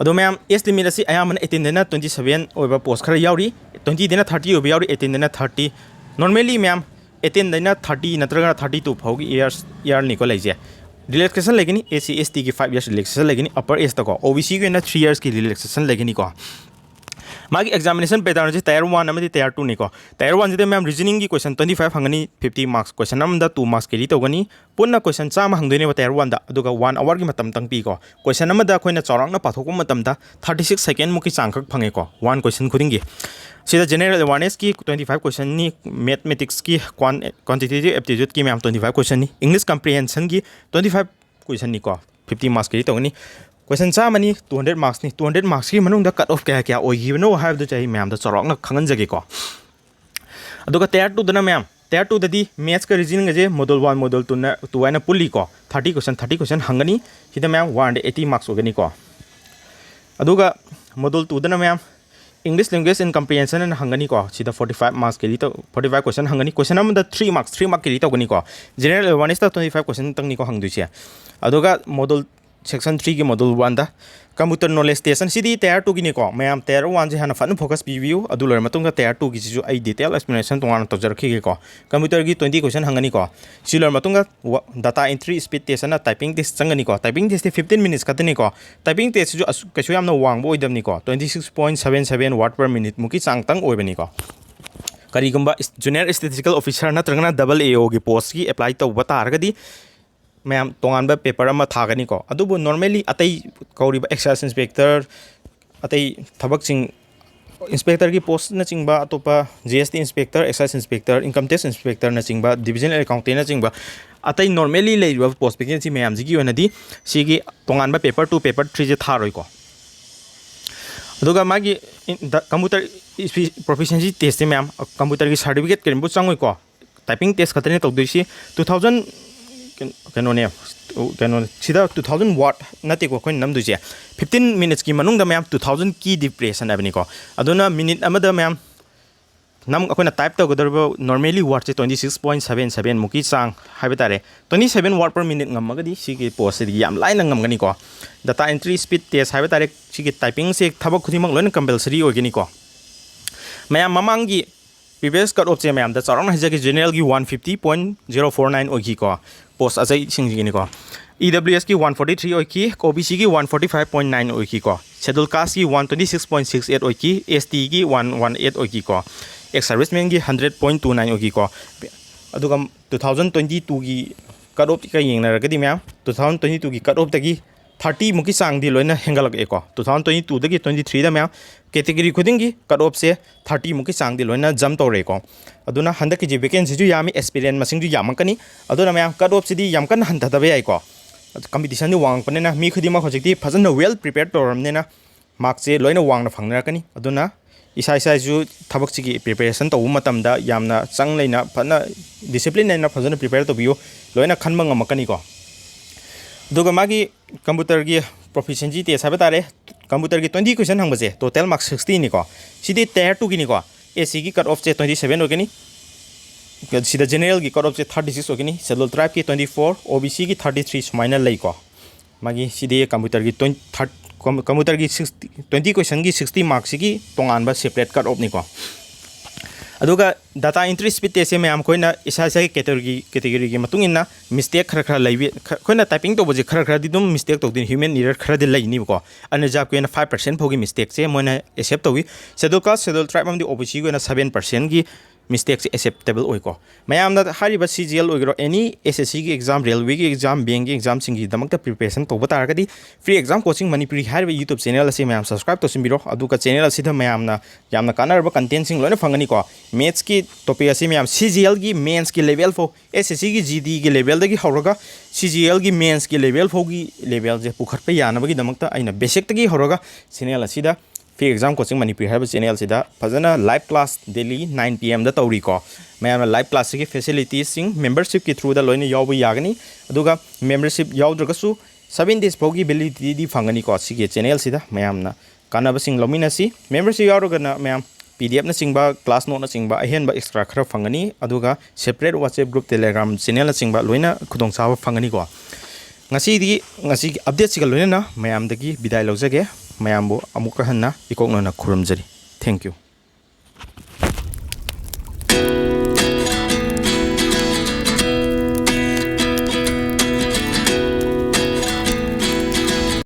ꯑꯗꯣ ꯃꯌꯥꯝ, age limit ꯑꯁꯤ ꯑꯌꯥꯝꯕꯅ eighteenꯗꯩꯅ twenty seven ꯑꯣꯏꯕ post ꯈꯔ ꯌꯥꯎꯔꯤ, twentyꯗꯩꯅ thirty ꯑꯣꯏꯕ ꯌꯥꯎꯔꯤ, eighteenꯗꯩꯅ thirty꯫ Normally ꯃꯌꯥꯝ, eighteenꯗꯩꯅ thirty ꯅꯠꯇ꯭ꯔꯒ thirty two ꯐꯥꯎꯒꯤ years, yearꯅꯤꯀꯣ ꯂꯩꯁꯦ꯫ Relaxation ꯂꯩꯒꯅꯤ, SC STꯒꯤ five years relaxation ꯂꯩꯒꯅꯤ, upper ageꯇꯀꯣ꯫ OBCꯒꯤ ꯑꯣꯏꯅ three yearsꯀꯤ relaxation ꯂꯩꯒꯅꯤꯀꯣ꯫ ꯃꯥꯒꯤ examination patternꯁꯦ tier one ꯑꯃꯗꯤ tier twoꯅꯤꯀꯣ꯫ Tier oneꯁꯤꯗ ꯃꯌꯥꯝ reasoningꯒꯤ question twenty five ꯍꯪꯒꯅꯤ, fifty marks, question ꯑꯃꯗ two marks carry ꯇꯧꯒꯅꯤ꯫ ꯄꯨꯟꯅ question ꯆꯥꯝꯃ ꯍꯪꯗꯣꯏꯅꯦꯕ tier oneꯗ, ꯑꯗꯨꯒ one hourꯒꯤ ꯃꯇꯝꯇꯪ ꯄꯤꯀꯣ꯫ Question ꯑꯃꯗ ꯑꯩꯈꯣꯏꯅ ꯆꯥꯎꯔꯥꯛꯅ ꯄꯥꯊꯣꯛꯄ ꯃꯇꯝꯗ thirty six second ꯃꯨꯛꯀꯤ ꯆꯥꯡꯈꯛ ꯐꯪꯉꯦꯀꯣ, one question ꯈꯨꯗꯤꯡꯒꯤ꯫ ꯁꯤꯗ general awarenessꯀꯤ twenty five questionꯅꯤ, mathematicsꯀꯤ, quan-, quantitative aptitudeꯀꯤ ꯃꯌꯥꯝ twenty five questionꯅꯤ, English comprehensionꯒꯤ twenty five questionꯅꯤꯀꯣ, fifty marks carry ꯇꯧꯒꯅꯤ꯫ Question ꯆꯥꯝꯃꯅꯤ, two hundred marksꯅꯤ, two hundred marksꯀꯤ ꯃꯅꯨꯡꯗ cut off ꯀꯌꯥ ꯀꯌꯥ ꯑꯣꯏꯈꯤꯕꯅꯣ ꯍꯥꯏꯕꯗꯨꯁꯨ ꯑꯩ ꯃꯌꯥꯝꯗ ꯆꯥꯎꯔꯥꯛꯅ ꯈꯪꯍꯟꯖꯒꯦꯀꯣ꯫ ꯑꯗꯨꯒ tier twoꯗꯅ ꯃꯌꯥꯝ, tier twoꯗꯗꯤ mathsꯀ reasoningꯒꯁꯦ module one, module twoꯅ, two ꯍꯥꯏꯅ ꯄꯨꯜꯂꯤꯀꯣ꯫ Thirty question, thirty question ꯍꯪꯒꯅꯤ꯫ ꯁꯤꯗ ꯃꯌꯥꯝ one hundred eighty marks ꯑꯣꯏꯒꯅꯤꯀꯣ꯫ ꯑꯗꯨꯒ module twoꯗꯅ ꯃꯌꯥꯝ English language and comprehension ꯑꯅ ꯍꯪꯒꯅꯤꯀꯣ꯫ ꯁꯤꯗ forty five marks carry ꯇꯧ, forty five question ꯍꯪꯒꯅꯤ꯫ Question ꯑꯃꯗ three marks, three mark carry ꯇꯧꯒꯅꯤꯀꯣ꯫ General awarenessꯇ twenty five questionꯇꯪꯅꯤꯀꯣ ꯍꯪꯗꯣꯏꯁꯦ꯫ ꯑꯗꯨꯒ module Section three ꯒꯤ module one ꯗ computer knowledge test ꯑꯅ, ꯁꯤꯗꯤ tier two ꯒꯤꯅꯤꯀꯣ꯫ ꯃꯌꯥꯝ tier one ꯁꯦ ꯍꯥꯟꯅ ꯐꯖꯅ focus ꯄꯤꯕꯤꯌꯨ, ꯑꯗꯨ ꯂꯣꯏꯔ ꯃꯇꯨꯡꯗ tier two ꯒꯤꯁꯤꯁꯨ ꯑꯩ detail explanation ꯇꯣꯉꯥꯟꯅ ꯇꯧꯖꯔꯛꯈꯤꯒꯦꯀꯣ꯫ Computer ꯒꯤ twenty question ꯍꯪꯒꯅꯤꯀꯣ꯫ ꯁꯤ ꯂꯣꯏꯔ ꯃꯇꯨꯡꯗ wa-, data entry speed test ꯑꯅ typing test ꯆꯪꯒꯅꯤꯀꯣ꯫ Typing test T fifteen minutes ꯈꯛꯇꯅꯤꯀꯣ꯫ Typing test ꯁꯤꯁꯨ ꯑꯁꯨ-, ꯀꯩꯁꯨ ꯌꯥꯝꯅ ꯋꯥꯡꯕ ꯑꯣꯏꯗꯕꯅꯤꯀꯣ, twenty six point seven seven word per minute ꯃꯨꯛꯀꯤ ꯆꯥꯡꯇꯪ ꯑꯣꯏꯕꯅꯤꯀꯣ꯫ ꯀꯔꯤꯒꯨꯝꯕ is-, junior statistical officer ꯅꯠꯇ꯭ꯔꯒꯅ double A O ꯒꯤ post ꯀꯤ apply ꯇꯧꯕ ꯇꯥꯔꯒꯗꯤ ꯃꯌꯥꯝ ꯇꯣꯉꯥꯟꯕ paper ꯑꯃ ꯊꯥꯒꯅꯤꯀꯣ꯫ ꯑꯗꯨꯕꯨ normally ꯑꯇꯩ ꯀꯧꯔꯤꯕ excise inspector, ꯑꯇꯩ ꯊꯕꯛꯁꯤꯡ, inspector ꯒꯤ post ꯅꯆꯤꯡꯕ, ꯑꯇꯣꯞꯄ G S T inspector, excise inspector, income tax inspector ꯅꯆꯤꯡꯕ, divisional accountant ꯅꯆꯤꯡꯕ, ꯑꯇꯩ normally ꯂꯩꯔꯤꯕ post vacancy ꯃꯌꯥꯝꯁꯤꯒꯤ ꯑꯣꯏꯅꯗꯤ ꯁꯤꯒꯤ ꯇꯣꯉꯥꯟꯕ paper two, paper three ꯁꯦ ꯊꯥꯔꯣꯏꯀꯣ꯫ ꯑꯗꯨꯒ ꯃꯥꯒꯤ in-, the computer proficiency test ꯁꯦ ꯃꯌꯥꯝ computer ꯒꯤ certificate ꯀꯔꯤꯝꯐꯥꯎ ꯆꯪꯉꯣꯏꯀꯣ꯫ Typing test ꯈꯛꯇꯅꯦ ꯇꯧꯗꯣꯏꯁꯤ꯫ Two thousand, ꯀꯩꯅꯣ-, ꯀꯩꯅꯣꯅꯦ, ꯀꯩꯅꯣ, ꯁꯤꯗ two thousand word ꯅꯠꯇꯦꯀꯣ ꯑꯩꯈꯣꯏꯅ ꯅꯝꯗꯣꯏꯁꯦ꯫ Fifteen minutes ꯀꯤ ꯃꯅꯨꯡꯗ ꯃꯌꯥꯝ two thousand key ꯗꯤ press ꯍꯥꯏꯕꯅꯤꯀꯣ꯫ ꯑꯗꯨꯅ minute ꯑꯃꯗ ꯃꯌꯥꯝ ꯅꯝ-, ꯑꯩꯈꯣꯏꯅ type ꯇꯧꯒꯗꯧꯔꯤꯕ normally word ꯁꯦ twenty six point seven seven ꯃꯨꯛꯀꯤ ꯆꯥꯡ ꯍꯥꯏꯕ ꯇꯥꯔꯦ꯫ Twenty seven word per minute ꯉꯝꯃꯒꯗꯤ ꯁꯤꯒꯤ post ꯁꯤꯗꯤ ꯌꯥꯝ ꯂꯥꯏꯅ ꯉꯝꯒꯅꯤꯀꯣ꯫ Data entry speed test ꯍꯥꯏꯕ ꯇꯥꯔꯦ, ꯁꯤꯒꯤ typing ꯁꯦ ꯊꯕꯛ ꯈꯨꯗꯤꯡꯃꯛ ꯂꯣꯏꯅ compulsory ꯑꯣꯏꯒꯅꯤꯀꯣ꯫ ꯃꯌꯥꯝ ꯃꯃꯥꯡꯒꯤ previous cut off ꯁꯦ ꯃꯌꯥꯝꯗ ꯆꯥꯎꯔꯥꯛꯅ ꯍꯥꯏꯖꯒꯦ, general ꯒꯤ one fifty point zero four nine ꯑꯣꯏꯈꯤꯀꯣ, post ꯑꯇꯩꯁꯤꯡꯁꯤꯒꯤꯅꯤꯀꯣ꯫ E W S ꯀꯤ one forty three ꯑꯣꯏꯈꯤ, O B C ꯒꯤ one forty five point nine ꯑꯣꯏꯈꯤꯀꯣ, schedule caste ꯀꯤ one twenty six point six eight ꯑꯣꯏꯈꯤ, S T ꯒꯤ one one eight ꯑꯣꯏꯈꯤꯀꯣ, ex serviceman ꯒꯤ hundred point two nine ꯑꯣꯏꯈꯤꯀꯣ꯫ ꯑꯗꯨꯒ two thousand twenty two ꯒꯤ cut off ꯀ ꯌꯦꯡꯅꯔꯒꯗꯤ ꯃꯌꯥꯝ, two thousand twenty two ꯒꯤ cut off ꯇꯒꯤ thirty ꯃꯨꯛꯀꯤ ꯆꯥꯡꯗꯤ ꯂꯣꯏꯅ ꯍꯦꯟꯒꯠꯂꯛꯑꯦꯀꯣ꯫ Two thousand twenty two ꯗꯒꯤ twenty three ꯗ ꯃꯌꯥꯝ category ꯈꯨꯗꯤꯡꯒꯤ cut off ꯁꯦ thirty ꯃꯨꯛꯀꯤ ꯆꯥꯡꯗꯤ ꯂꯣꯏꯅ jump ꯇꯧꯔꯦꯀꯣ꯫ ꯑꯗꯨꯅ ꯍꯟꯗꯛꯀꯤꯁꯤ vacancy ꯁꯨ ꯌꯥꯝꯃꯤ, aspirant ꯃꯁꯤꯡꯁꯨ ꯌꯥꯝꯃꯛꯀꯅꯤ꯫ ꯑꯗꯨꯅ ꯃꯌꯥꯝ cut off ꯁꯤꯗꯤ ꯌꯥꯝ ꯀꯟꯅ ꯍꯟꯊꯗꯕ ꯌꯥꯏꯀꯣ꯫ Competition ꯗꯤ ꯋꯥꯡꯉꯛꯄꯅꯤꯅ ꯃꯤ ꯈꯨꯗꯤꯡꯃꯛ ꯍꯧꯖꯤꯛꯇꯤ ꯐꯖꯅ well prepared ꯇꯧꯔꯕꯅꯤꯅ mark ꯁꯦ ꯂꯣꯏꯅ ꯋꯥꯡꯅ ꯐꯪꯅꯔꯛꯀꯅꯤ꯫ ꯑꯗꯨꯅ ꯏꯁꯥ ꯏꯁꯥꯁꯨ ꯊꯕꯛꯁꯤꯒꯤ preparation ꯇꯧꯕ ꯃꯇꯝꯗ ꯌꯥꯝꯅ ꯆꯪ ꯂꯩꯅ ꯐꯖꯅ discipline ꯂꯩꯅ ꯐꯖꯅ prepare ꯇꯧꯕꯤꯌꯨ, ꯂꯣꯏꯅ ꯈꯟꯕ ꯉꯝꯃꯛꯀꯅꯤꯀꯣ꯫ ꯑꯗꯨꯒ ꯃꯥꯒꯤ computer ꯒꯤ proficiency test ꯍꯥꯏꯕ ꯇꯥꯔꯦ, computer ꯒꯤ twenty question ꯍꯪꯕꯁꯦ total mark sixty ꯅꯤꯀꯣ꯫ ꯁꯤꯗꯤ tier two ꯒꯤꯅꯤꯀꯣ꯫ S C ꯒꯤ cut off ꯁꯦ twenty seven ꯑꯣꯏꯒꯅꯤ, ꯁꯤꯗ general ꯒꯤ cut off ꯁꯦ thirty six ꯑꯣꯏꯒꯅꯤ, schedule tribe ꯀꯤ twenty four, O B C ꯒꯤ thirty three ꯁꯨꯃꯥꯏꯅ ꯂꯩꯀꯣ꯫ ꯃꯥꯒꯤ ꯁꯤꯗꯤ ꯀꯝꯄ꯭ꯌꯨꯇꯔꯒꯤ ꯇ꯭ꯋꯦꯟꯇꯤ ꯊꯥꯔꯠ ꯀꯝꯄ꯭ꯌꯨꯇꯔꯒꯤ ꯁꯤꯛꯁꯇꯤ ꯇ꯭ꯋꯦꯟꯇꯤ ꯀꯣꯏꯁꯟꯒꯤ ꯁꯤꯛꯁꯇꯤ ꯃꯥꯔꯛꯁꯤꯒꯤ ꯇꯣꯉꯥꯟꯕ ꯁꯦꯄꯔꯦꯠ ꯀꯠ ꯑꯣꯐꯅꯤꯀꯣ꯫ ꯑꯗꯨꯒ ꯗꯥꯇꯥ ꯑꯦꯟꯇ꯭ꯔꯤ ꯁ꯭ꯄꯤꯠ ꯇꯦꯁꯁꯦ ꯃꯌꯥꯝ ꯑꯩꯈꯣꯏꯅ ꯏꯁꯥ ꯏꯁꯥꯒꯤ ꯀꯦꯇꯦꯒꯣꯔꯤꯒꯤ ꯀꯦꯇꯦꯒꯣꯔꯤꯒꯤ ꯃꯇꯨꯡ ꯏꯟꯅ ꯃꯤꯁꯇꯦꯛ ꯈꯔ ꯈꯔ ꯂꯩꯕ ꯑꯩꯈꯣꯏꯅ ꯇꯥꯏꯄꯤꯡ ꯇꯧꯕꯁꯦ ꯈꯔ ꯈꯔꯗꯤ ꯑꯗꯨꯝ ꯃꯤꯁꯇꯦꯛ ꯇꯧꯗꯣꯏꯅꯤ, ꯍ꯭ꯌꯨꯃꯦꯟ ꯏꯔꯔ ꯈꯔꯗꯤ ꯂꯩꯅꯤꯕꯀꯣ꯫ ꯑꯟꯔꯤꯖꯥꯔꯕꯀꯤ ꯑꯣꯏꯅ ꯐꯥꯏꯚ ꯄꯥꯔꯁꯦꯟ ꯐꯥꯎꯒꯤ ꯃꯤꯁꯇꯦꯛꯁꯦ ꯃꯣꯏꯅ ꯑꯦꯛꯁꯦꯞ ꯇꯧꯏ꯫ ꯁꯦꯗꯨꯜ ꯀꯥꯁ, ꯁꯦꯗꯨꯜ ꯇ꯭ꯔꯥꯏꯕ ꯑꯃꯗꯤ ꯑꯣ ꯕꯤ ꯁꯤꯒꯤ ꯑꯣꯏꯅ ꯁꯕꯦꯟ ꯄꯥꯔꯁꯦꯟꯒꯤ ꯃꯤꯁꯇꯦꯛꯁꯦ ꯑꯦꯛꯁꯦꯞꯇꯦꯕꯜ ꯑꯣꯏꯀꯣ꯫ ꯃꯌꯥꯝꯅ ꯍꯥꯏꯔꯤꯕ ꯁꯤ ꯖꯤ ꯑꯦꯜ ꯑꯣꯏꯒꯦꯔꯣ, ꯑꯦꯅꯤ ꯑꯦꯁ ꯑꯦꯁ ꯁꯤꯒꯤ ꯑꯦꯛꯖꯥꯝ, ꯔꯦꯜꯋꯦꯒꯤ ꯑꯦꯛꯖꯥꯝ, ꯕꯦꯡꯒꯤ ꯑꯦꯛꯖꯥꯝꯁꯤꯡꯒꯤꯗꯃꯛꯇ ꯄ꯭ꯔꯤꯄꯦꯔꯦꯁꯟ ꯇꯧꯕ ꯇꯥꯔꯒꯗꯤ Free Exam Coaching Manipuri ꯍꯥꯏꯔꯤꯕ YouTube ꯆꯦꯅꯦꯜ ꯑꯁꯤ ꯃꯌꯥꯝ ꯁꯕꯁꯀ꯭ꯔꯥꯏꯕ ꯇꯧꯁꯤꯟꯕꯤꯔꯣ꯫ ꯑꯗꯨꯒ ꯆꯦꯅꯦꯜ ꯑꯁꯤꯗ ꯃꯌꯥꯝꯅ ꯌꯥꯝꯅ ꯀꯥꯟꯅꯔꯕ ꯀꯟꯇꯦꯟꯁꯤꯡ ꯂꯣꯏꯅ ꯐꯪꯒꯅꯤꯀꯣ꯫ ꯃꯦꯠꯁꯀꯤ ꯇꯣꯄꯤꯛ ꯑꯁꯤ ꯃꯌꯥꯝ ꯁꯤ ꯖꯤ ꯑꯦꯜꯒꯤ ꯃꯦꯟꯁꯀꯤ ꯂꯦꯚꯦꯜ ꯐꯥꯎ, ꯑꯦꯁ ꯑꯦꯁ ꯁꯤꯒꯤ ꯖꯤ ꯗꯤꯒꯤ ꯂꯦꯚꯦꯜꯗꯒꯤ ꯍꯧꯔꯒ ꯁꯤ ꯖꯤ ꯑꯦꯜꯒꯤ ꯃꯦꯟꯁꯀꯤ ꯂꯦꯚꯦꯜ ꯐꯥꯎꯒꯤ ꯂꯦꯚꯦꯜꯁꯦ ꯄꯨꯈꯠꯄ ꯌꯥꯅꯕꯒꯤꯗꯃꯛꯇ ꯑꯩꯅ ꯕꯦꯁꯤꯛꯇꯒꯤ ꯍꯧꯔꯒ ꯆꯦꯅꯦꯜ ꯑꯁꯤꯗ Free Exam Coaching Manipuri ꯍꯥꯏꯕ ꯆꯦꯅꯦꯜꯁꯤꯗ ꯐꯖꯅ live class daily nine P ꯑꯦꯝꯗ ꯇꯧꯔꯤꯀꯣ꯫ ꯃꯌꯥꯝꯅ ꯂꯥꯏꯚ ꯀ꯭ꯂꯥꯁꯁꯤꯒꯤ ꯐꯦꯁꯤꯂꯤꯇꯤꯁꯁꯤꯡ ꯃꯦꯝꯕꯔꯁꯤꯞꯀꯤ ꯊ꯭ꯔꯨꯗ ꯂꯣꯏꯅ ꯌꯥꯎꯕ ꯌꯥꯒꯅꯤ꯫ ꯑꯗꯨꯒ ꯃꯦꯝꯕꯔꯁꯤꯞ ꯌꯥꯎꯗ꯭ꯔꯒꯁꯨ ꯁꯕꯦꯟ ꯗꯦꯖ ꯐꯥꯎꯒꯤ ꯚꯦꯂꯤꯗꯤꯇꯤꯗꯤ ꯐꯪꯒꯅꯤꯀꯣ꯫ ꯁꯤꯒꯤ ꯆꯦꯅꯦꯜꯁꯤꯗ ꯃꯌꯥꯝꯅ ꯀꯥꯟꯅꯕꯁꯤꯡ ꯂꯧꯃꯤꯟꯅꯁꯤ꯫ ꯃꯦꯝꯕꯔꯁꯤꯞ ꯌꯥꯎꯔꯒꯅ ꯃꯌꯥꯝ ꯄꯤ ꯗꯤ ꯑꯦꯐꯅꯆꯤꯡꯕ, ꯀ꯭ꯂꯥꯁ ꯅꯣꯠꯅꯆꯤꯡꯕ ꯑꯍꯦꯟꯕ ꯑꯦꯛꯁꯇ꯭ꯔꯥ ꯈꯔ ꯐꯪꯒꯅꯤ꯫ ꯑꯗꯨꯒ ꯁꯦꯄꯔꯦꯠ WhatsApp group, Telegram ꯆꯦꯅꯦꯜꯅꯆꯤꯡꯕ ꯂꯣꯏꯅ ꯈꯨꯗꯣꯡꯆꯥꯕ ꯐꯪꯒꯅꯤꯀꯣ꯫ ꯉꯁꯤꯗꯤ, ꯉꯁꯤꯒꯤ ꯑꯞꯗꯦꯠꯁꯤꯒ ꯂꯣꯏꯅꯅ ꯃꯌꯥꯝꯗꯒꯤ ꯕꯤꯗꯥꯏ ꯂꯧꯖꯒꯦ꯫ ꯃꯌꯥꯝꯕꯨ ꯑꯃꯨꯛꯀ ꯍꯟꯅ ꯏꯀꯣꯛꯅꯅ ꯈꯨꯔꯨꯝꯖꯔꯤ꯫ Thank you꯫